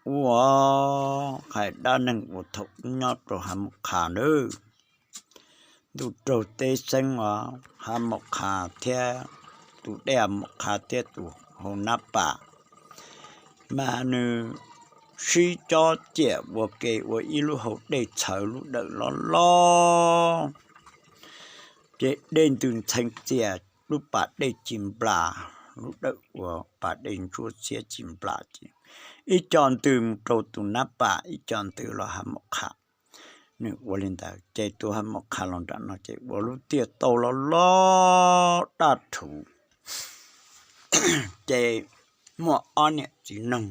ua hais dab neeg uas thaum ub nyob rau Hav Mom Qha nawb. Ntuj raug teb xeeb os, Hav Mom Qha thiab tus dej Hav Mom Qha thiab tus hau Nab Pas mas nws sib cob ciam ua ke ua ib lub hau dej txhawv lub dawm loj loj, ces dej ntws ntxhee txias, lub pas dej ci nplas, lub dawm uas pas dej ntsuab xiab ci nplas ces ib co ntws mus rau tus Nab Pas, ib co ntws los Hav Mom Qha. Nws ua li ntawd ces tus Hav Mom Qha los nram no ces ua lub tiaj tauj loj loj daj rhuv. Ces muaj ob niam txiv neeg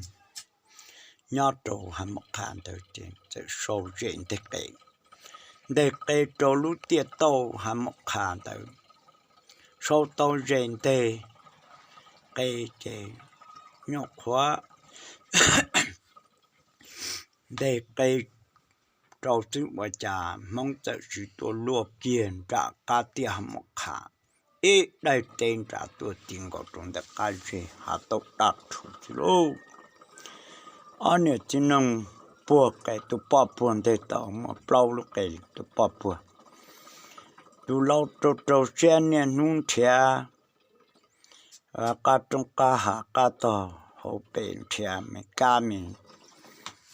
nyob rau Hav Mom Qha ntawd ces txawm sau zes nteg qe, nteg qe rau lub tiaj tauj Hav Mom Qha ntawd. Sau tau zes nteg qe ces nyuam qhuav nteg qe rau xwb ua cas Hmoob txawm sis tuaj luaj kiag nram qab tiaj Hav Mom Qha, ib daim teb nram tuaj ti nkaus rau ntawm qab zes, hav tauj daj rhuv xwb lauj. Ob niam txiv neeg puag qe, tus poj puag nteg tau muaj plaub lub qe, tus poj puag. Tus lau rau rau siab niaj hnub nrhiav qab roob qab hav qab tog hauv pes, nrhiav me kab me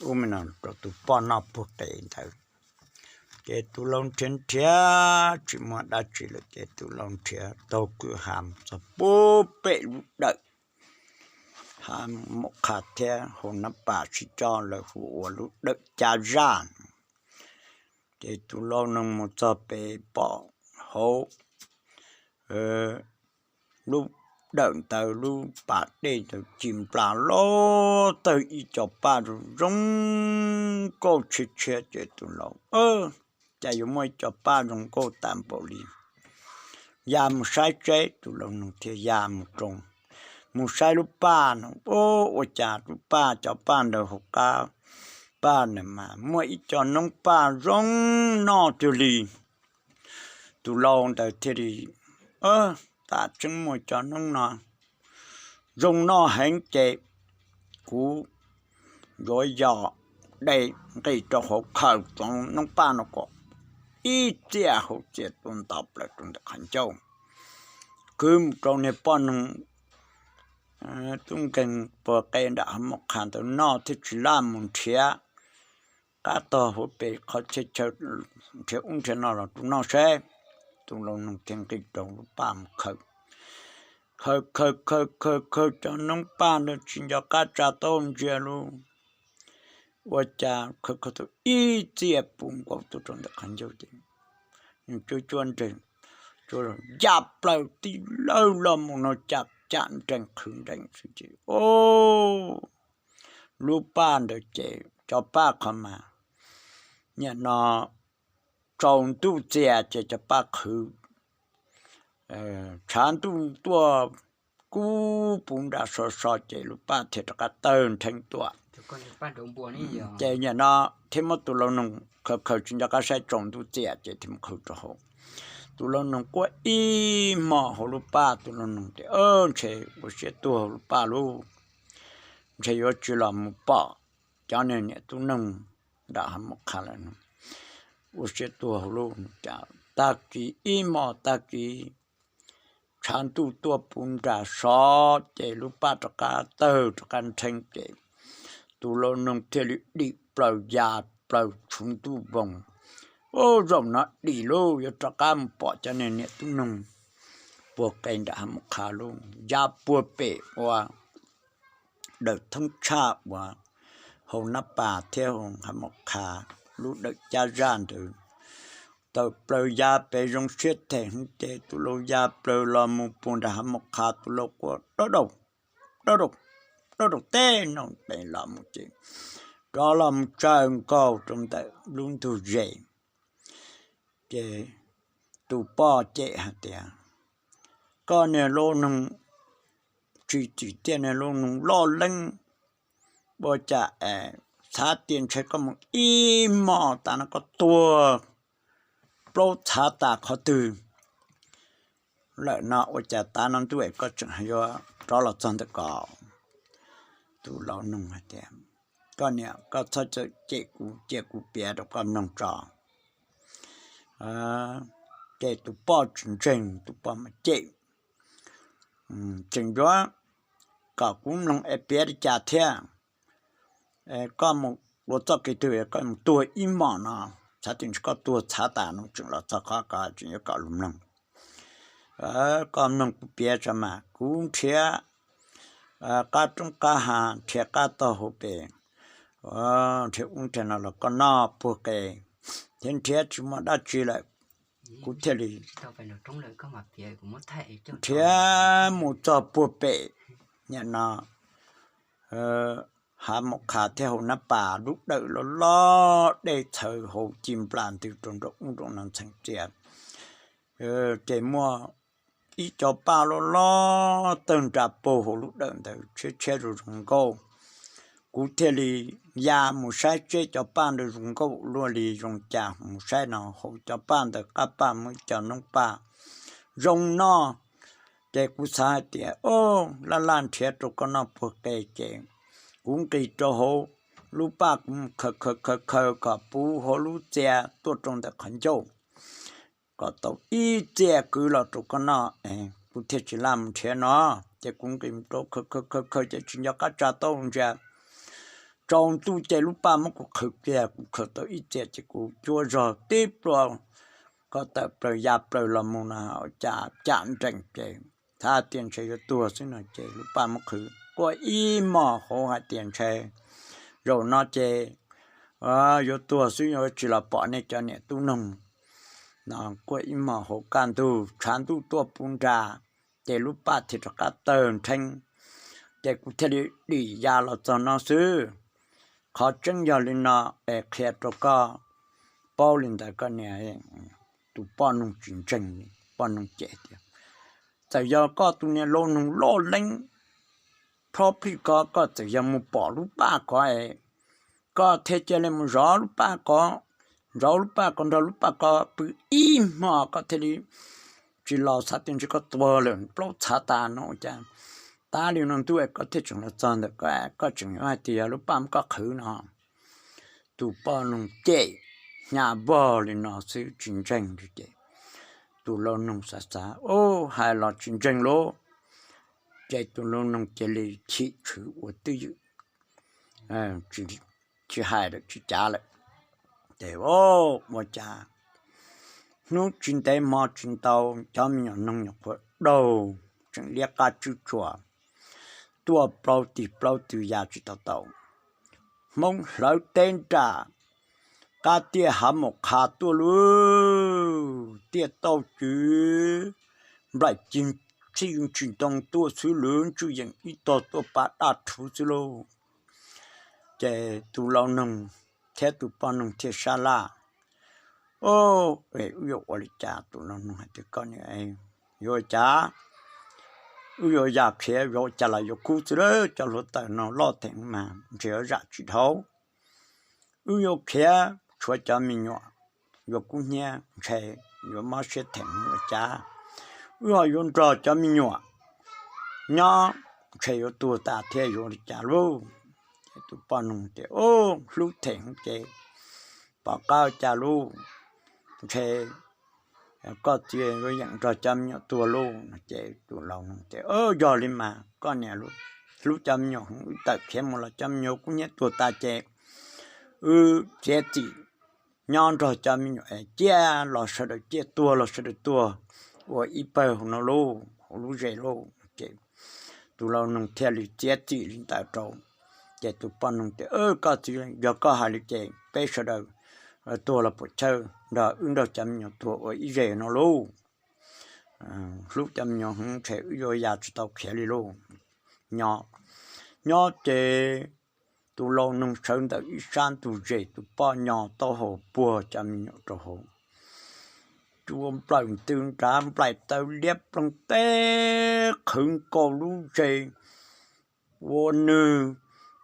ub me no rau tus poj noj puag qe ntawd. Ces tus lau nrhiav nrhiav tsis muaj dab tsi lawm ces tus lau nrhiav taug kwj ha mus txog puag pem lub dawm Hav Mom Qha thiab hau Nab Pas sib cob, lawv hu ua lub dawm Cab Zaj. Ces tus lau neeg mus txog pem pom hauv lub dawm ntawd lub pas dej ntawd ci nplas loj tawg, ib co paj zoo zoo nkauj tshiab tshiab. Ces tus lau, cas yuav muaj ib co paj zoo nkauj tas npaum li, ya mus saib seb. Tus lau neeg thiaj ya mus rau, mus saib lub paj no, ua cas lub paj, cov paj ntawd hauv qab paj ntawd mas muaj ib co noob paj zoo noj cuag li. Tus lau ntawd thiaj li, tas tseeb muaj cov noob no zoo noj heev ces kuv yuav yos de nqis rau hauv khaws cov noob paj no kom ib txiaj hauv txiaj tuaj nto plaws rau ntawm qhov ncauj, kwv mus rau niag poj neeg tub nkeeg puag qe nram Hav Mom Qha ntawd noj thiaj tsis laj mus nrhiav qab tog hauv pes qhov chaw chaw, nrhiav ub nrhiav no los rau noj seb. Tus lau neeg thiaj nqis rau lub paj mus khaws, khaws khaws khaws khaws khaws cov noob paj ntawd tsis nco qab tsa taub ntsia lub, ua cas khaws khaws tau ib txiaj puv nkaus tuaj rau ntawm qhov ncauj ces nws cuab cuab nreeg, ya plaws tib lawg los mus no cas cam nrees qhwv nrees xwb ces, o, lub paj ntawd ces cov paj qhov mas niaj no tsaus ntuj txias ces cov paj qhwv, tshav ntuj tuaj kub puv nram so so ces lub paj thiaj rov qab tawg nrheev tuaj. Ces niaj no thiaj muab tus lau noog khaws khaws tsis nco qab saib, tsaus ntuj txias ces thiaj mus qhwv rau hauv. Tus lau noog quaj ib hmos hauv lub paj, tus lau noog tias, ntshe ua siab tuag hauv lub paj lauj, ntshe yuav tsis los mus pom cov niag niam tub noog nram Hav Mom Qha lawm no, ua siab tuag hauv lauj. Tag kis ib hmos tag kis tshav ntuj tuaj puv nram so ces lub paj rov qab tawg rov qab nrheev ces tus lau noog thiaj li dim plaws ya plaws tshuv ntuj voos. Ub, zaum no dim lauj, yuav rov qab mus pom cov niag niam tub noog puag qe nram Hav Mom Qha lauj. Ya puag pem ua dawm thoob tshaj uas hauv Nab Pas thiab hauv Hav Mom Qha lub dawm Cab Zaj ntawd, tawm plaws ya pem zoo siab them heev ces tus lau ya plaws los mus puag nram Hav Mom Qha, tus lau quaj dawb dawb dawb dawb teb no pem los mus ces rov los mus tsaws nkaus rau ntawm lub ntug zes. Ces tus poj cem hais tias, koj niag lau noog tsis tsim txiaj, niag lau noog loj leeb, ua cas es txhav tias ntshe koj mus ib hmos tas no koj tuag plaub txhav tas qhov twg lawm no, ua cas tav no ntuj es koj tseem yuav rov los txog ntawm ko? Tus lau noog hais tias, Koj niam, koj txhob cem kuv, cia kuv piav rau koj mloog tso. Ces tus poj tsis ntseeg, tus poj mas cem, tseem yuav kom kuv mloog es piav li cas thiab. Koj mus ua txoj kev twg koj mus tuag ib hmos no, txhav tias ntshe koj tuag txhav tas no tseem los txog qhov ko tseem yuav kom luag mloog. Koj mloog kuv piav tso mas, kuv nrhiav qab roob qab hav, nrhiav qab taug hauv pes, nrhiav ub nrhiav no los koj noj puag qe, thiab nrhiav tsis muaj dab tsi lawm, kuv thiaj li nrhiav mus txog puag pem. Nim no hav maum qha thiab hauv nab pas lub dawm loj loj dej txhawv hauv ci nplas ntws rau nram ub nram no ntxhee tias, ces muaj ib co paj loj loj tawg nra paug hauv lub dawm ntawd tshiab tshiab zoo zoo nkauj. Kuv thiaj li ya mus saib seb cov paj ntawd zoo nkauj luaj li zoo cas, mus saib no hauv cov paj ntawd qab paj muaj ib co noob paj zoo noj. Ces kuv xav hais tias, o, laj laj nrhiav rau koj noj puag qe ces kuv nqis rau hauv lub paj, kuv khaws khaws khaws khaws kom puv hauv lub txia tuaj rau ntawm qhov ncauj, kom tau ib txia kwv los rau koj noj, kuv thiaj tsis laj mus nrhiav no. Ces kuv nqis rau khaws khaws khaws khaws ces tsis nco qab tsa taub ntsia tsaus ntuj ces lub paj muab kuv qhwv kiag, kuv khaws tau ib txia ces kuv cuab zog tib plua ko tawm plaws ya plaws los mus no, cas cam nrees ces thab tias ntshe yuav tuag xwb no ces lub paj muab qhwv quaj ib hmos hauv hais tias ntshe zaum no ces yuav tuag xwb, yuav tsis los pom nej cov niam tub noog no. Quaj ib hmos hauv kaj ntug tshav ntuj tuaj puv nra, ces lub paj thiaj rov qab tawg nrheeb. Ces kuv thiaj li dim ya los txog no xwb. Qhov tseeb yog li no, es qhia rau koj paub li ntawd koj niam. Tus poj noog tsis ntseeg, poj noog cem tias, txawm yog koj tus niam laus noog loj leeb, plhob plij ko, koj txawm yog mus pom lub paj ko es koj thiaj cia li mus zov lub paj ko, zov lub paj ko nrog lub paj ko pw ib hmos koj thiaj li tsis los, xav tias ntshe koj tuag lawm, plaub txhav tas no ua cas tab li no ntuj es koj thiaj tseem los txog ntawm ko, koj tseem yuav hais tias yog lub paj muab koj qhwv no. Tus poj noog cem hnyav vog li no xwb tsis ntseeg li ces tus lau noog xav xav, o, hais los tsis ntseeg lauj. Ces tus lau noog cia li chim tshwv ua twj ywm, tsis hais lawm tsis cav lawm. Ces ua cas hnub tsis ntev hmo tsis ntau, cov me nyuam noog nyuam qhuav daug tseem liab qab tswb tshua tuaj plaub tig plaub tw ya tsis tau tau. Hmoob hlawv teb nram qab tiaj hav maum qha tuaj lauj, tiaj tauj cwv, nplaim cig txhij ntsis ntoo tuaj xwb, lwv ntswj yeem ib tog tuaj pa daj rhuv xwb lauj. Ces tus lau noog thiab tus poj noog thiaj sab laj, o, es wb yuav ua li cas? Tus lau noog hais tias, koj niam, yuav ua cas? Wb yuav ya khiav yuav ua cas los yuav kub xwb lauj, cov hluav taws no loj theem mas ntshe yuav zam tsis dhau. Wb yuav khiav tshuav cov me nyuam yuav kub hnyiab ntshe yuav mob siab theem ua cas. Wb ho yuav nrog cov me nyuam nyob ntshe yuav tuag tas thiab, yuav ua li cas lauj? Ces tus poj noog tias, hlub theem ces pom qab ua cas lauj, ntshe koj txiv yuav yeem nrog cov me nyuam tuag lauj. Ces tus lau noog tias, yog li mas koj niam, hlub cov me nyuam heev, wb tawm khiav mus los cov me nyuam kub hnyiab tuag tas ces wb txiav txim nyob nrog cov me nyuam es ciaj los sawv daws ciaj, tuag los sawv daws tuag ua ib pawg hauv no lauj, hauv lub zes lauj. Ces tus lau noog thiaj li txiav txim li ntawd rau. Ces tus poj noog tias, koj txiv, yog koj hais li ces peb sawv daws tuag los puam chawj, nrog wb nrog cov me nyuam tuag ua ib zes no lauj. Hlub cov me nyuam heev ntshe wb yuav ya tsis tau khiav li lauj. Nyob, nyob ces tus lau noog sawv ntawm ib sab ntug zes, tus poj nyo taub hau puag cov me nyuam rau hauv, cua nplawm ntws nrad, nplaim taw liab ploog teb qhwv nkaus lub zes, ua nws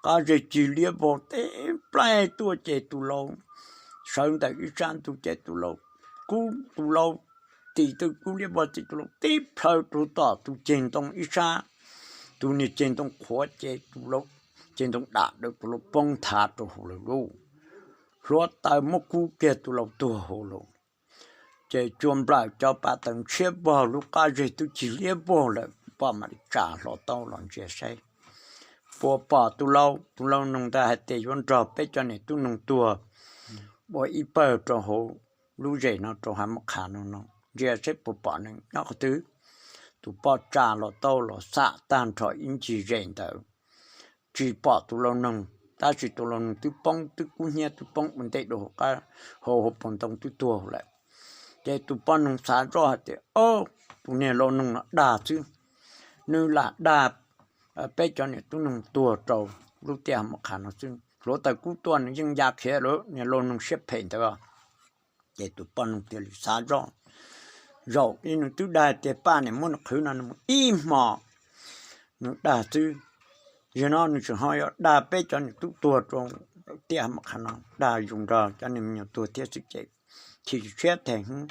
qab zes cig liab vog teb plaig tuaj ces tus lau sawv ntawm ib sab ntug ces tus lau kub, tus lau tim tw kub liab vog ces tus lau tib plhaw rau tom tus ceg ntoo ib sab, tus niag ceg ntoo qhuav ces tus lau Ces ntoo dam dawm tus lau poob nthav rau hauv lawm lauj. Hluav taws muab kub kiag tus lau tuag hauv lauj. Ces cua nplawm cov pas taws ntshiab vog lub qab zes twb cig liab vog lawm, poj mam li tsa hlo taub los ntsia saib puas pom tus lau, tus lau noog ntawd hais tias yuav nrog peb cov niam tub noog tuag ua ib pawg rau hauv lub zes no rau hav mos qhas no no, ntsia saib puas pom neeg nyob qhov twg. Tus poj tsa hlo taub los xam tag nrho ib ncig zes ntawd tsis pom tus lau noog, tab sis tus lau noog twb poob twb kub hnyiab twb poob ua ntej dua hauv hauv paus ntoo twb tuag lawm. Ces tus poj noog xav zoj hais tias, Ob, tus niag lau noog no dag xwb, nws lam dag peb cov niam tub noog tuag rau lub tiaj hav mos qhas no xwb. Hluav taws kub tuaj nws yeej ya khiav lawm, niag lau noog siab phem ntawd. Ces tus poj noog thiaj li xav zoj, zaum ib nws twb dag tias poj niam muab nws qhwv no nws mus ib hmo nws dag xwb. Yog no nws tseem ho yuav dag peb cov niam tub tuag rau tiaj hav mos qhas no, dag yus nrog cov niag me nyuam tuag thiab xwb ces chim siab theem hwv,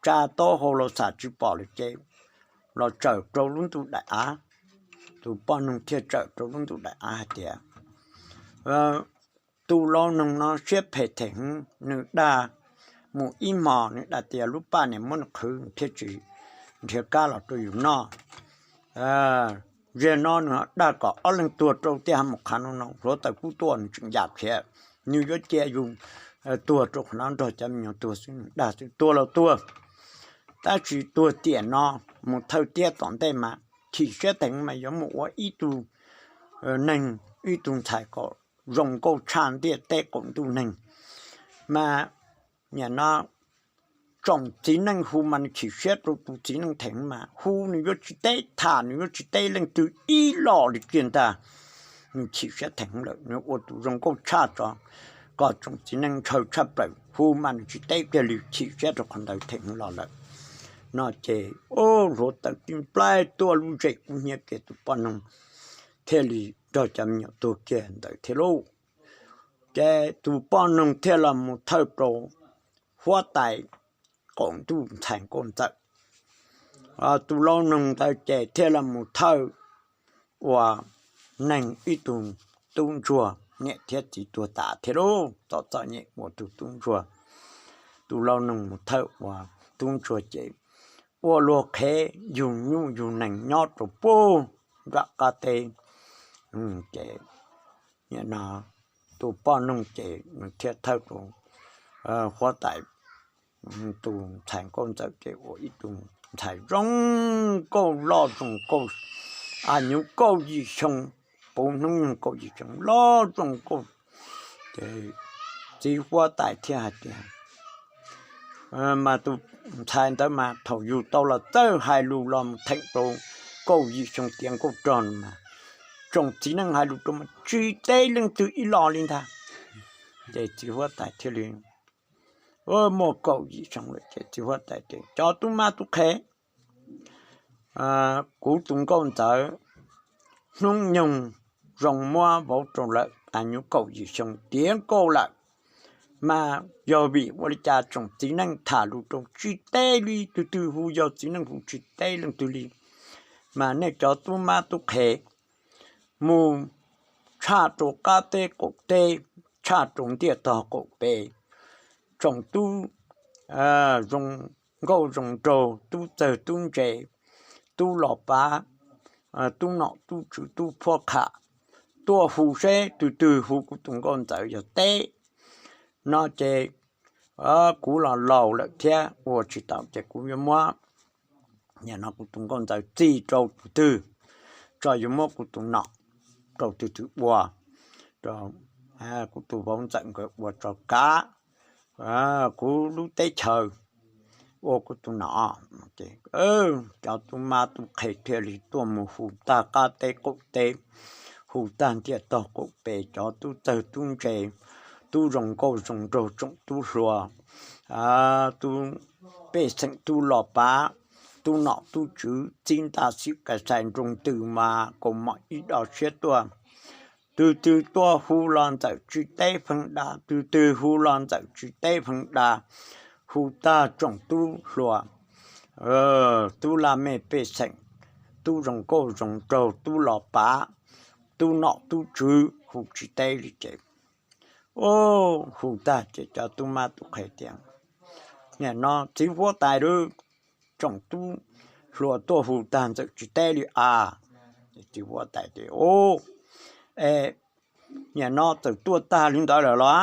tsa taub hau los xam tsis pom lawm ces los tsawm rau lub ntuj daim av. Tus poj noog thiaj tsawm rau lub ntuj daim av hais tias, Tus lau noog no siab phem theem hwv, nws dag mus ib hmos nws dag tias lub poj niam muab nws qhwv thiaj tsis nrhiav kab los rau yus noj. Zaum no nws dag kom ob leeg tuag rau tiaj hav mos qhas no no, hluav taws kub tuaj nws tseem ya khiav, nws yuav cia yus tuag rau qhov no nrog cov me nyuam tuag xwb, nws dag xwb, tuag los tuag. Tab sis tuag tiam no mus thawj tiab tom ntej mas chim siab theem mas yuav mus ua ib tug neeg, ib tug ntxhais kom zoo nkauj tshaj ntiaj teb qaum ntuj neeg. Mas nim no tsoom txiv neej hu mas nws chim siab rau tus txiv neej theem mas hu nws yuav tsis teb, tham nws yuav tsis teb leej twg ib los li kiag ntag. Nws chim siab theem lawm, nws ua tus zoo nkauj tshaj tso, kom tsoom txiv neej ntshaw tshaj plaws, hu mas nws tsis teb kiag li, chim siab rau qhov ntawd theem los lawm. No ces hluav taws tib nplaig tuaj lub zes kub hnyiab kiag, tus poj noog thiaj li nrog cov me nyuam tuag kiag ntawd thiab lauj. Ces tus poj noog thiaj los mus thawj rau huab tais qaum ntuj ntxhais nkauj ntxawm. Tus lau noog ntawd ces thiaj los mus thawj ua neeg ib tug tub ntsuag, niam thiab txiv tuag tas thiab lauj, txom txom nyem ua tug tub ntsuag. Tus lau noog mus thawj ua tub ntsuag ces ua luag qhev yug nyuj yug nees nyob rau puag nram qab teb. Ces nim no tus poj noog ces nws thiaj thawj rau huab tais tus ntxhais nkauj ntxawm ces ua ib tug ntxhais zoo nkauj loj zoo nkauj, a nyuv kaum yim xyoo, puv hnub nyoog kaum yim xyoo loj zoo nkauj. Ces txiv huab tais thiaj hais tias, mas tus ntxhais ntawd mas thaum yug tau los txawj hais lus los mus theem rau kaum yim xyoo tiav nkauj rog no mas tsoom txiv neej hais lus rau mas tsis teb leej twg ib los li ntag. Ces txiv huab tais thiaj li, muaj kaum yim xyoo lawm ces txiv huab tais tias, Cov tub mab tub qhe, kuv tus nkauj ntxawm hnub nyoog zoo muab vauv rau lawm, a nyuv kaum yim xyoo tiav nkauj lawm. Mas yog vim ua li cas tsoom txiv neej tham lus rau tsis teb li, tus twg hu yog txiv neej hu tsis teb leej twg li. Mas nej cov tub mab tub qhe mus tshaj rau qab teb qaum teb, tshaj rau ntiaj tog qaum pem, tsoom tub zoo nkauj zoo nraug, tub txawg tub ntse, tub los pav, tub nom tub tswv tub phuab qham, tuaj hu seb tus twg hu kuv tus nkauj ntxawm yog teb. No ces kuv los laus lawm thiab ua tsis tau ces kuv yuav muab, nim no kuv tus nkauj ntxawm txis rau tus twg, tso yuav muab kuv tus nom rau tus twg ua, kuv tus vauv ntxawm nkawd ua tso kav kuv lub teb chaws ua kuv tus nom. Cov tub mab tub qhe thiaj li tuaj mus hu tag qab teb qaum teb, hu tag ntiaj tog qaum pem, cov tub txawg tub ntse, tub zoo nkauj zoo nraug, tsoom tub hluas, tub pej xeem, tub los pav, tub nom tub tswv, txib ntaj xib ka xais nroo ntws mas kaus mom ib do siab tuaj. Tus twg tuaj hu los ntxawm tsis teb feeb da, tus twg hu los ntxawm tsis teb feeb da, hu tag tsoom tub hluas, tub laj mej pej xeem, tub zoo nkauj zoo nraug, tub los pav, tub nom tub tswv hu tsis teb li ces, o, hu tag ces cov tub mab tub qhe tias, Niam no txiv huab tais lawv, tsoom tub hluas tuaj hu tag ntxawm tsis teb li a. Txiv huab tais tias, O, es niam no txawm tuaj tag li ntawd lawm los?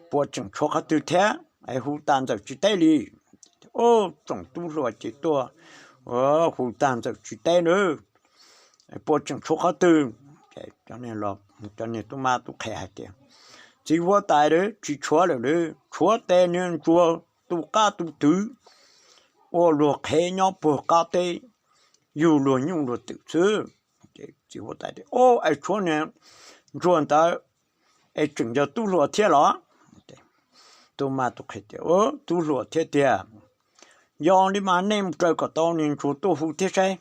Puas tseem tshuav qhov twg thiab es hu tag ntxawm tsis teb li? O, tsoom tub hluas ces tuaj hu tag ntxawm tsis teb na, puas tseem tshuav qhov twg? Cov niag tub mab tub qhe hais tias, Txiv huab tais, tsis tshuav lawm, tshuav tes niag ntsuag tu qab tu twv ua luag qhev nyob puag qab teb, yug luag nyuj luag twm xwb. Txiv huab tais tias, O, es tshuav niag ntsuag ntawd es tseem yog tub hluas thiab los? Tub mab tub qhe tias, Tub hluas thiab tiag. Yog li mas nej mus raws kom tau niag ntsuag tuaj hu thiab saib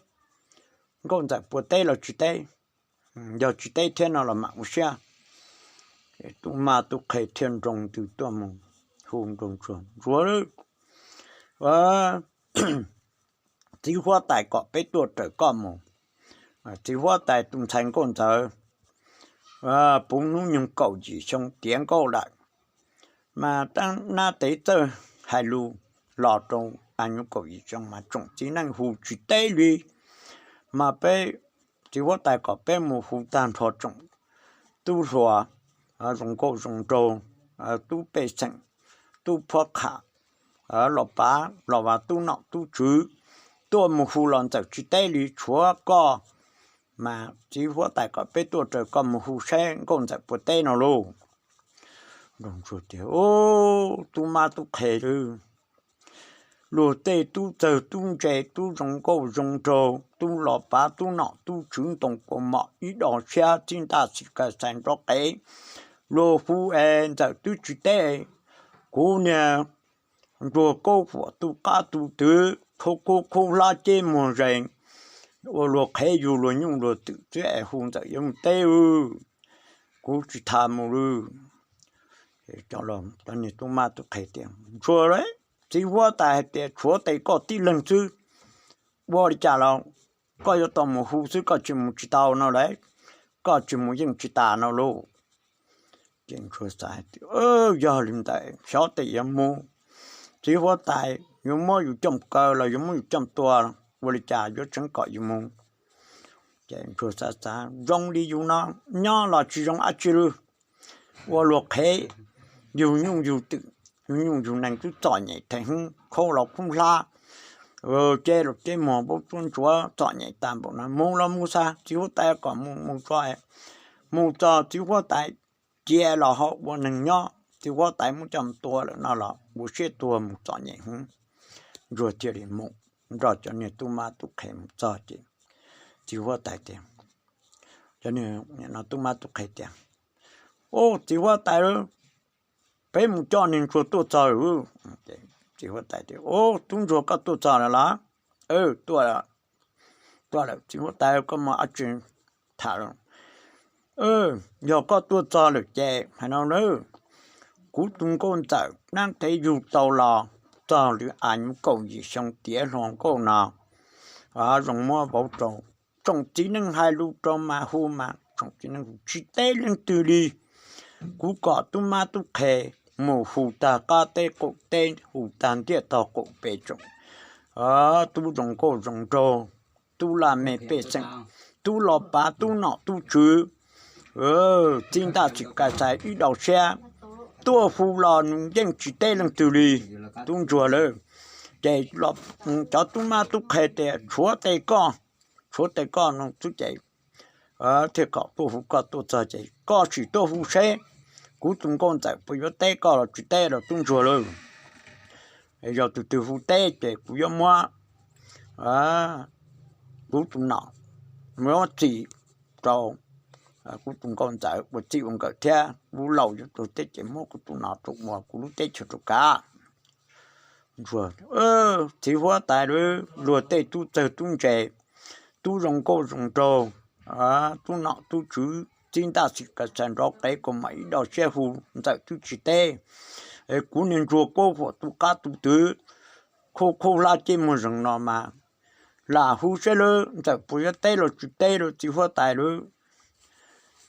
nkauj ntxawm puas teb los tsis teb. Yog tsis teb thiab no los mam ua siab. Tub mab tub qhe thiaj nroo ntws tuaj mus hu nroo ntsuag, Ntsuag, txiv huab tais kom peb tuaj raws koj mus. Txiv huab tais tus ntxhais nkauj ntxawm puv hnub nyoog kaum yim xyoo tiav nkauj lawm, mas tab nab tev txawj hais lus los rau a nyuv kaum yim xyoo mas tsoom txiv neej hu tsis teb li. Mas peb, txiv huab tais kom peb mus hu tag nrho tsoom tub hluas zoo nkauj zoo nraug, tub pej xeem, tub phab qham, los pav los vas tub nom tub tswv tuaj mus hu los ntxawm tsis teb li, tshuav koj. Mas txiv huab tais kom peb tuaj raws koj mus hu saib nkauj ntxawm puas teb no lauj. Tias, Tub mab tub qhe, luag tej tub txawg tub ntse, tub zoo nkauj zoo nraug, tub los pav, tub nom tub tswv, ntoo kaus mom ib dos siab, txij ntaj xim kas xais nrov qev, luag hu es ntxawm twb tsis teb. Kuv niag ntsuag kaub huam tu qab tu twv, khub khub hlab ceb muag zees, ua luag qhev yug luag nyuj luag twm xwb es hu ntxawm yuav mus teb, kuv tsis tham mus li. Cov niag tub mab tub qhe tias, Ntsuag, txiv huab tais hais tias tshuav tes koj tib leeg xwb, ua li cas los koj yuav tau mus hu xwb, koj tsis mus tsis tau no lawm, koj tsis mus yeej tsis tas no lauj. Ces Ntsuag xav hais tias, Yog li ntawd xyov tes yuav mus, txiv huab tais yuav muab yus coj kaw los yuav muab yus coj tua, ua li cas yuav tseev kom yus mus. Ces Ntsuag xav xav, Zoo li yus no nyob los tsis zoo dab tsi li, ua luag qhev yug nyuj yug twm, yug nyuj yug nees twb txom nyem theem heev, khub los khub hlab, ceb los ceb muag, vaub tsuab ntsuav, txom nyem tag npaum no, mus los mus xwb, txiv huab tais kom mus mus tso, mus txog txiv huab tais cia los ho ua neeg nyob, txiv huab tais muab coj mus tua lawm no los ua siab tuag mus, txom nyem heev. Ntsuag thiaj li mus nrog cov niag tub mab tub qhe mus txog ces txiv huab tais tias, cov niag tub mab tub qhe tias, Ub, txiv huab tais, peb mus coj niag Ntsuag tuaj txog lawm. Txiv huab tais tias, Ub, tub Ntsuag koj tuaj txog lawm los? Tuaj lawm, txiv huab tais, koj muaj dab tsi tham los? Yog koj tuaj txog lawm ces hais no nawb, kuv tus nkauj ntxawm nab tev yug tau los txog li a nyuv kaum yim xyoo tiav hluas nkauj no, zoo muab vauv rau, tsoom txiv neej hais lus rau mas hu mas tsoom txiv neej hu tsis teb leej twg li. Kuv kom tub mab tub qhe mus hu tag qab teb qaum teb, hu tag ntiaj tog qaum pem tsoom tub zoo nkauj zoo nraug, tub laj mej pej xeem, tub los pav, tub nom tub tswv, txij ntaj xim kas xais ib daus siab, tuaj hu los nws yeej tsis teb leej twg li, tub Ntsuag lawm. Ces cov tub mab tub qhe tias tshuav tes koj, tshuav tes koj no xwb ces thiaj kom tuaj hu koj tuaj txog ces koj sim tuaj hu seb kuv tus nkauj ntxawm puas yuav teb koj los tsis teb los tub Ntsuag lawm. Yog tus twg hu teb ces kuv yuav muab kuv tus nom, muab txim rau kuv tus nkauj ntxawm ua txij ua nkawm thiab, lub laus yuav tuag teb ces muab kuv tus nom rau ua kuv lub teb chaws rau kav. Txiv huab tais, luag tej tub txawg tub ntse, tub zoo nkauj zoo nraug, tub nom tub tswv, txij ntaj xim kas xais nrov qev kaus mom ib daus siab hu ntxawm twb tsis teb. Kuv niag Ntsuag kaub huam tu qab tu twv, khub khub hlab ceb muag zees no mas lam hu seb lawm ntxawm puas yuav teb los tsis teb lawm txiv huab tais lawm.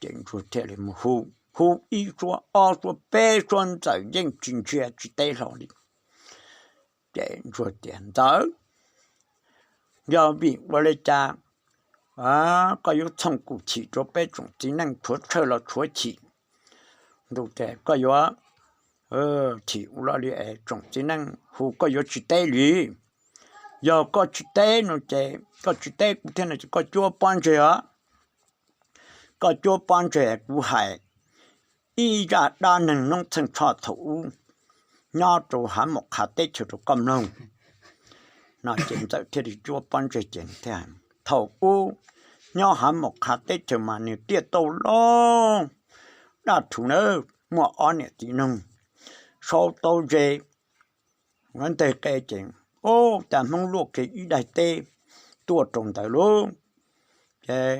Ces ntsuag thiaj li mus hu, hu ib suab ob suab peb suab ntxawm yeej tsis ntsia tsis teb hlo li. Ces ntsuag tias, Ntxawm, yog vim ua li cas koj yuav txhooj kum chim rau peb tsoom txiv neej, tshuav tshawj los tshuav chim? Ntsuag tias, Koj yuav chim ua luaj li es tsoom txiv neej hu koj yuav tsis teb li. Yog koj tsis teb no ces, koj tsis teb kuv thiab no ces koj cuab pob ntseg os. Koj cuab pob ntseg kuv hais ib zaj dab neeg noob txheej tshoj thaum ub nyob rau Hav Mom Qha teb chaws rau koj mloog. No ces ntxawm thiaj li cuab pob ntseg ces thiaj, Thaum ub nyob Hav Mom Qha teb chaws mas niag tiaj tauj loj daj rhuv nawb, muaj ob niam txiv neej sau tau ze ua nteg qe ces, ub, cas Hmoob luaj kiag ib daim teb tuaj rau ntawd lauj. Ces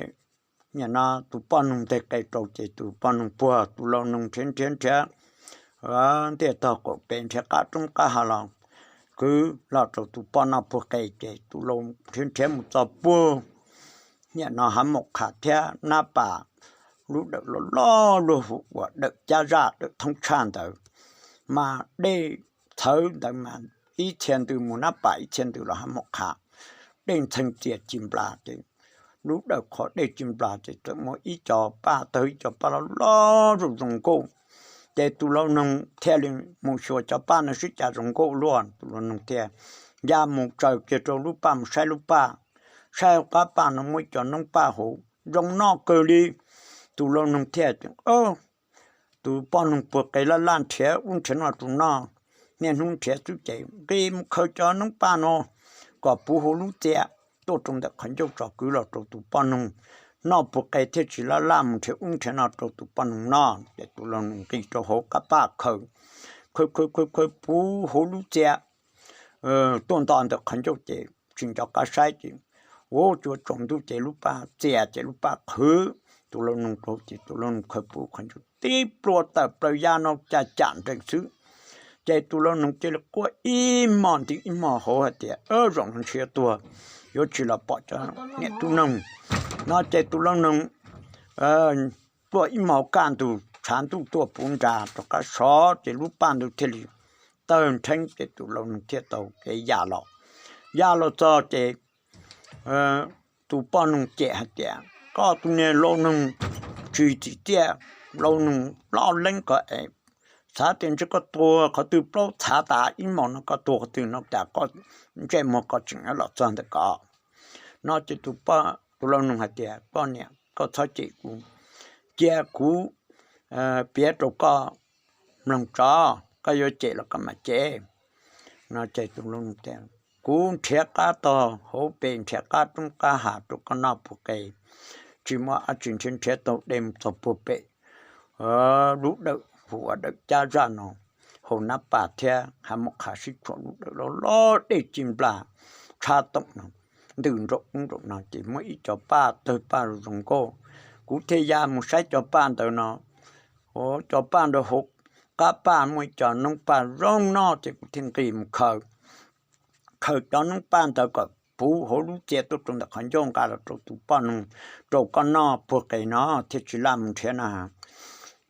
nim no tus poj noog nteg qe rau ces tus poj noog puag, tus lau noog nrhiav nrhiav nrhiav ntiaj tog qaum pes, nrhiav qab roob qab hav los kwv los rau tus poj noj puag qe ces tus lau nrhiav nrhiav mus txog puag nim no Hav Mom Qha thiab Nab Pas lub dawm loj loj luag hu ua dawm Cab Zaj dawm thoob tshaj ntawd, mas dej txhawv ntawd mas ib txhia ntws mus Nab Pas, ib txhia ntws los Hav Mom Qha. Dej ntxhee txias ci nplas ces lub dawm qhov dej ci nplas ces txawm muaj ib co paj tawg, ib co paj loj loj zoo zoo nkauj. Ces tus lau noog thiaj li mus xyuas cov paj no sib cav zoo nkauj luaj, tus lau noog thiaj ya mus tsaws kiag rau lub paj mus saib lub paj, saib hauv qab paj no muaj ib co noob paj hauv zoo noj kawg li. Tus lau noog thiaj, tus poj noog puag qe laj laj nrhiav ub nrhiav no rau noj, niaj hnub nrhiav xwb ces nqis mus khaws cov noob paj no kom puv hauv lub txias tuaj rau ntawm qhov ncauj tso kwv los rau tus poj noog noj puag qe thiaj tsis laj laj mus nrhiav ub nrhiav no rau tus poj noog noj. Ces tus lau noog nqis rau hauv qab paj khaws, khaws khaws khaws khaws puv hauv lub txias tuaj nto ntawm qhov ncauj ces tsis nco qab saib ces, ua cua tsaus ntuj ces lub paj txias ces lub paj qhwv, tus lau noog rau ces tus lau noog khaws puv qhov ncauj tib plua tawm plaws ya no cas cam nrees xwb. Ces tus lau noog cia li quaj ib hmos nti ib hmos hauv hais tias, Zaum no ntshe tuag, yuav tsis los pom cov niam tub noog. No ces tus lau noog quaj ib hmos kaj ntug tshav ntuj tuaj puv nra rov qab sov ces lub paj ntawd thiaj li tawg nrheeb ces tus lau noog thiaj tau kev ya los. Ya los txog ces tus poj noog cem hais tias, Koj tus niag lau noog tsis tsim txiaj, lau noog loj leeb ko es, xav tias ntshe koj tuag qhov twg plaub txhav tas ib hmos no koj tuag qhov twg no cas koj ntsej muag koj tseem los txog ntawm ko. No ces tus lau noog hais tias, Koj niam, koj txhob cem kuv, cia kuv piav rau koj mloog tso, koj yuav cem los koj mam cem. No ces tus lau noog tias, Kuv nrhiav qab tog hauv pes, nrhiav qab roob qab hav rau koj noj puag qe, tsis muaj dab tsi nrhiav, nrhiav tau dej mus txog puag pem lub dawm hu ua dawm Cab Zaj no, hauv Nab Pas thiab Hav Mom Qha sib tshuam lub dawm loj loj dej ci nplas tshab toom no, ntws nraum ub nraum no ces muaj ib co paj tawg paj zoo nkauj. Kuv thiaj ya mus saib cov paj ntawd no, ua cov paj ntawd hauv qab paj muaj ib co noob paj zoo noj ces kuv thiaj nqis mus khaws, khaws cov noob paj ntawd kom puv hauv lub txias tuaj rau ntawm qhov ncauj nqa los rau tus poj noog rau koj noj puag qe no thiaj tsis laj mus nrhiav na.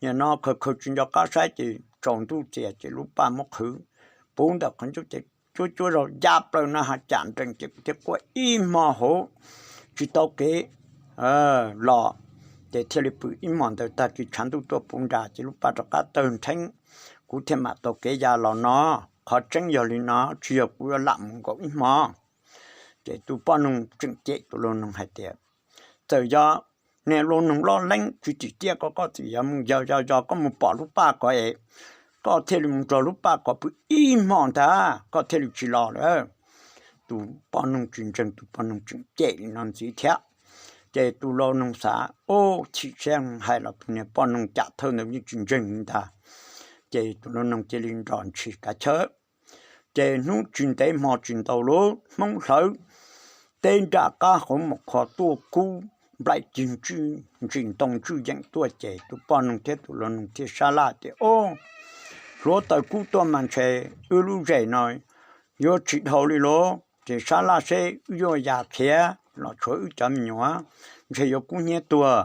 Nim no khaws khaws tsis nco qab saib ces tsaus ntuj txias ces lub paj muab qhwv puv ntawm qhov ncauj ces cuab cuab zaug ya plaws no ha cam nrees ces kuv thiaj quaj ib hmo hauv tsis tau kev los, ces thiaj li pw ib hmos ntawd tag kis tshav ntuj tuaj puv nra ces lub paj rov qab tawg nrheeb, kuv thiaj mam tau kev ya los no. Qhov tseeb yog li no, tsis yog kuv yuav lam mus nkaum ib hmo. Ces tus poj noog tseem cem tus lau noog hais tias, Txawm yog niag lau noog loj leeb tsis tsim txiaj ko koj txawm yog mus yos yos yos koj mus pom lub paj ko es koj thiaj li mus nrog lub paj ko pw ib hmo ntag koj thiaj li tsis los lawm. Tus poj noog tsis ntseeg, tus poj noog tseem cem li no ntxiv thiab. Ces tus lau noog xav, Ub, chim siab hais los tus niag poj noog cam thawj ntawd yeej tsis ntseeg li ntag. Ces tus lau noog cia li nrog ntshis kav chawb. Ces hnub tsis ntev hmo tsis ntau lub Hmoob hlawv teb nram qab Hav Mom Qha tuaj kub nplaim cig ntswj ntsis ntoo ntswj yeem tuaj ces tus poj noog thiab tus lau noog thiaj sab laj tias, Ub, hluav taws kub tuaj mas ntshe wb lub zes no yuav tsis dhau li lauj, ces sab laj seb wb yuav ya khiav los tshuav wb cov me nyuam, ntshe yuav kub hnyiab tuag.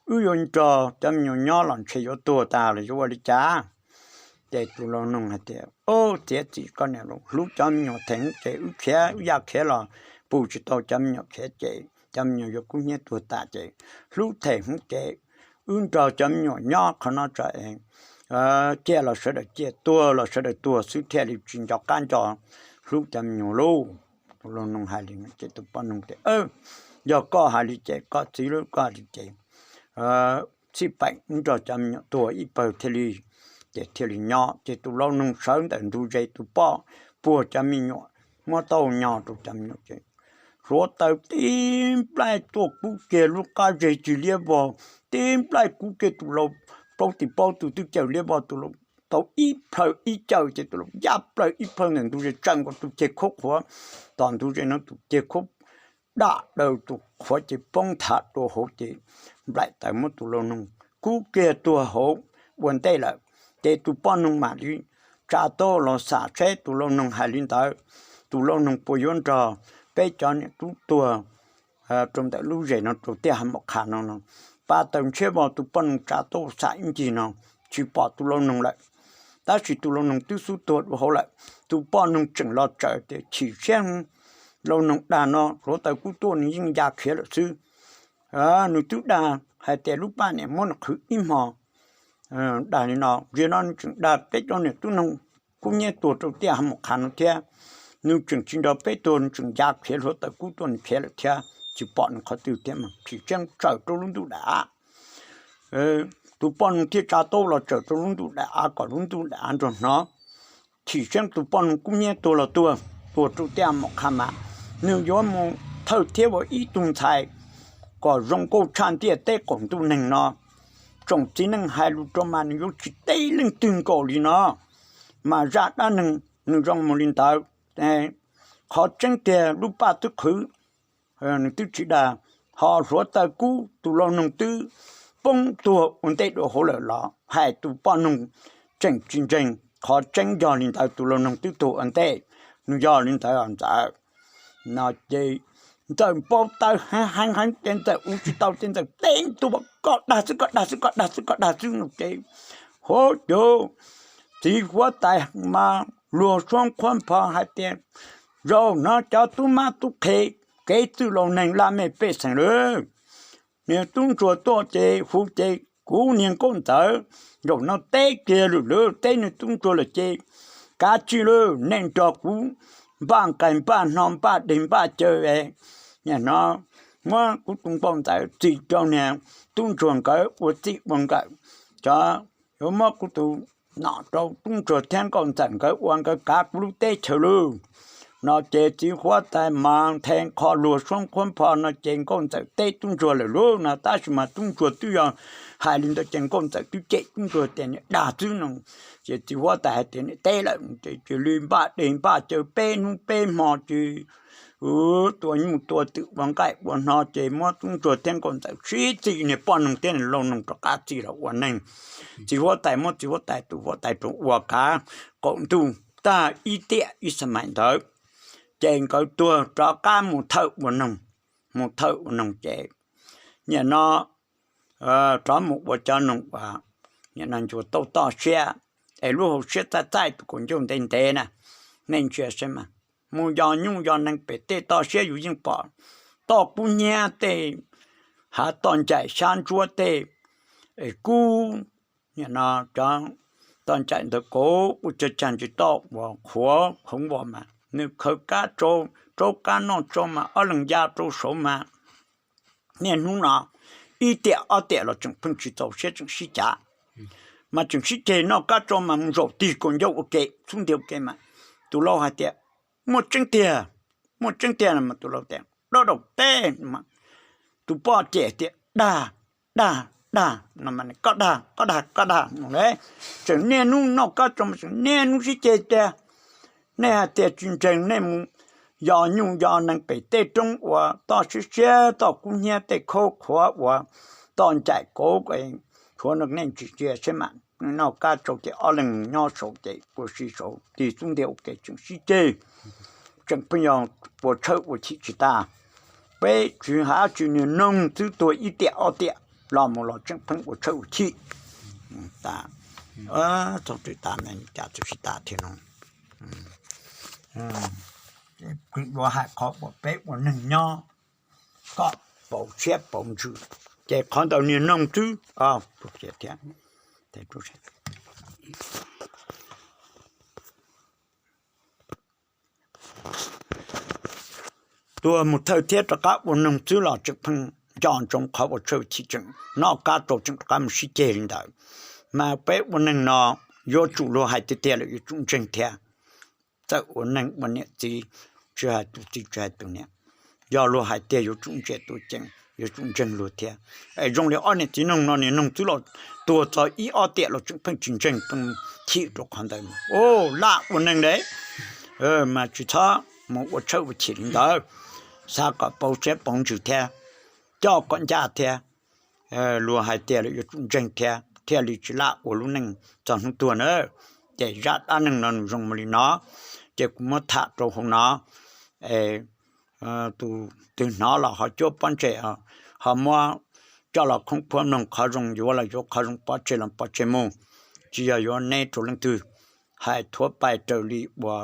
wb yuav nrog cov me nyuam nyob los ntshe yuav tuag tas los yuav ua li cas? Ces tus lau noog hais tias, Au, txiav txim koj niam, hlub cov me nyuam them ces wb khiav, wb ya khiav los pus tsis tau cov me nyuam khiav ces cov me nyuam yuav kub hnyiab tuag tas ces hlub them hwv ces wb nrog cov me nyuam nyob qhov no tso es, cia los sawv daws cia, tuag los sawv daws tuag xwb thiaj li tsis nco qab nco hlub cov me nyuam lauj. Tus lau noog hais li ces tus poj noog tias, Yog koj hais li ces koj txiv lauj, koj hais li ces txij peem wb nrog cov me nyuam tuag ib pawg thiaj li, ces thiaj li nyob. Ces tus lau noog sawv ntawm ntug zes, tus poj puag cov me nyuam, muab tauj nyo rau cov me nyuam ces hluav taws tib nplaig tuaj kub kiag lub qab zes tsis liab vog, tib nplaig kub kiag tus lau, plaub tim paub tus twb caws liab vog, tus lau tau ib plhaw ib caws ces tus lau ya plaws ib plhaw ntawm ntug zes tsaws nkaus tus ceg khaub qhuav, tom ntug zes no tus ceg khaub dam daws tus qhuav ces poob nthav dua hauv ces nplaim taws muab tus lau noog kub kiag tuag hauv ua ntej lawm. Ces tus poj noog mam li tsa taub los xam saib tus lau noog hais li ntawd, tus lau noog puas yuav nrog peb cov niam tub tuag rau ntawm lub zes no rau tiaj hav mom qha no no. Pab taws ntshiab vog, tus poj noog tsa taub xam ib ncig no tsis pom tus lau noog lawm, tab sis tus lau noog twb xub tuag dua hauv lawm. Tus poj noog tseem los tsaws tias, Chim siab, lau noog dag no, hluav taws kub tuaj nws yeej ya khiav lawm xwb. Nws twb dag hais tias lub paj niam muab nws qhwv ib hmo. Dag li no, ziag no nws tseem dag peb cov niam tub noog kub hnyiab tuag rau tiaj hav mom qha no thiab. Nws tseem tsis nrog peb tuag, nws tseem ya khiav, hluav taws kub tuaj nws khiav lawm thiab, tsis pom nws qhov twg thiab mas chim siab tsaws rau lub ntuj dam av. Tus poj noog thiaj tsa taub los tsaws rau lub ntuj dam av kom lub ntuj dam av nrog hnov. Chim siab tus poj noog kub hnyiab tuag los tuag, tuag rau tiaj mom qha mas nws yuav mus thawj thiab ua ib tug ntxhais kom zoo nkauj tshaj ntiaj teb qaum ntuj neeg no. Tsoom txiv neej hais lus rau mas nws yuav tsis teb leej twg nkaus li no. Mas zaj dab neeg nws zoo mus li ntawd. Qhov tseeb tiag lub paj twb qhwv, nws twb tsis dag, ho hluav taws kub tus lau noog twb poob tuag ua ntej dua hauv lawm los hais tus poj noog tseem tsis ntseeg. Qhov tseeb yog li ntawd, tus lau noog twb tuag ua ntej, nws yog li ntawd ntxawm. No ces Ntxawm npau taws heev heev heev ces Ntxawm ua tsis tau ces Ntxawm teb tuaj, Koj dag xwb, koj dag xwb, koj dag xwb, koj dag xwb no ces, huv, txiv huab tais mas luag suab qhuab npho hais tias, Zaum no cov tub mab tub qhe, kev txwj laus neeg laj mej pej xeem lawm, niag tub ntsuag tuaj ces hu ces kuv niag nkauj Ntxawm zaum no teb kiag lawm, teb niag tub ntsuag lawm ces kav tsij lawm, nej nrog kuv npaj nqaij npaj hno npaj dej npaj cawv es, nim no muab kuv tus nkauj Ntxawm txis rau niag tub ntsuag nkawd ua txij ua nkawm, cov yuav muab kuv tus nom rau tub ntsuag thiab nkauj Ntxawm nkawd ua nkawd kav kuv lub teb chaws lauj. No ces txiv huab tais mas nthe qho luag suab qhuab npho no ces nkauj Ntxawm teb tub ntsuag lawm lauj no, tab sis mas tub ntsuag twb yog hais li ntawd ces nkauj Ntxawm twb cem tub ntsuag tias niag dag xwb no. Ces txiv huab tais hais tias niag teb lawm ces cia li npaj dej npaj cawv peb hnub peb hmo ces tua nyuj tua twm ua nqaij ua hno ces muab tub ntsuag thiab nkauj Ntxawm sib txis, niag poj noog thiab niag lau noog rov qab txij los ua neeg. Txiv huab tais muab txiv huab tais tus huab tais rau ua kav qaum ntuj tag ib tiam ib xab mais ntawd, ces nkawd tuag rov qab mus thawj ua noog, mus thawj ua noog ces nim no rov mus ua cov noog uas nim no ncua tauj toj siab, es lub hauv siab txaij txaij tus kaus ncauj ntev ntev na, nej ntsia saib mas, mus yos nyuj yos nees pem tej toj siab yus yeej pom, toj kub hnyiab tej, hav toj ncaim xyab ntsuab tej, es kub, nim no cov toj ncaim ntawd kauv ua cag cag ntsis toj uas qhuav khoov vos mas nws khaws kab tsau, rau kab noj tsau mas ob leeg ya rau saud mas niaj hnub no ib tiam ob tiam los tseem pheej tsis txaus siab tseem sib cav, mas tseem sib ceg noj kab tsau mas mus zaum tig kaus ncauj ua ke xub ntiag ua ke mas tus lau hais tias, Muaj tseeb tiag, muaj tseeb tiag no mas tus lau tias, Dab daum teb. Tus poj cem tias, Dag, dag, dag no, Koj dag, koj dag, koj dag no. Tseem niaj hnub noj kab tsau mas tseem niaj hnub sib ceg tiag. Nej hais tias tsis ntseeg nej mus yos nyuj yos nees pem tej roob uas toj siab siab toj kub hnyiab tej khaub qhuav uas toj ncaim kauv, tshuav no nej tsis ntsia saib mas, noj kab tsau ces ob leeg nyob saud ces ua si saud tig xub ntiag ua ke tseem sib ceg, tseem pheej yog puas tshawj ua chim tsis tag. Peb tsis hais dab tsi, niag noog xwb tuag ib tiam ob tiam, los mus los tseem pheej ua tshawj ua chim. Txog tas cas txawm sib tas thiab no. Dua hais qhov uas peb ua neeg nyob kom pauv siab pauv ntsws, ces qhov ntawd niag noog xwb. Tuag mus thawj thiab rov qab ua noog xwb los tseem pheej nco ntsoov qhov uas tshawj chim tseem noj qab rau tseem rov qab mus sib ceg li ntawd. Mas peb ua neeg no yuav tsum luag hais tiag tiag lawm yuav tsum ntseeg thiab. Txawm ua neeg ua niam txiv, tsis hais tus txiv tsis hais tus niam, yog luag hais tiag yuav tsum ntsia tus ceem, yuav tsum ntseeg luag thiab. Es zoo li ob niam txiv noog no, niag noog xwb los tuag txog ib ob tiam los tseem pheej tsis ntseeg, pheej chim rau qhov ntawd mas, u, laj ua neeg ne, mas tsis txhob mus ua tshawj ua chim li ntawd. Xav kom pauv siab pauv ntsws thiab, coj kom ncaj thiab. Luag hais tiag lawm yuav tsum ntseeg thiab thiaj li tsis laj ua lub neej txog hnub tuag na. Ces zaj dab neeg no nws zoo mus li no, ces kuv muab tham rau hauv no. Tus twg hnov los ho cuab pob ntseg, ho muab coj los khoom phuab mloog, qhov zoo yuav los yuav, qhov zoo pov tseg los pov tseg mus, tsis yog yuav neb rau leej twg. Hais thuav pais raws li uas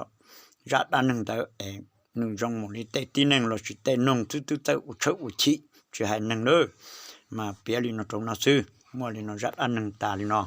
zaj dab neeg ntawd es nws zoo mus li tej tib neeg lossis tej noog xwb twb txawj ua tshawj ua chim tsis hais neeg lawm. Mas piav li no rau no xwb, muaj li no zaj dab neeg tas li no.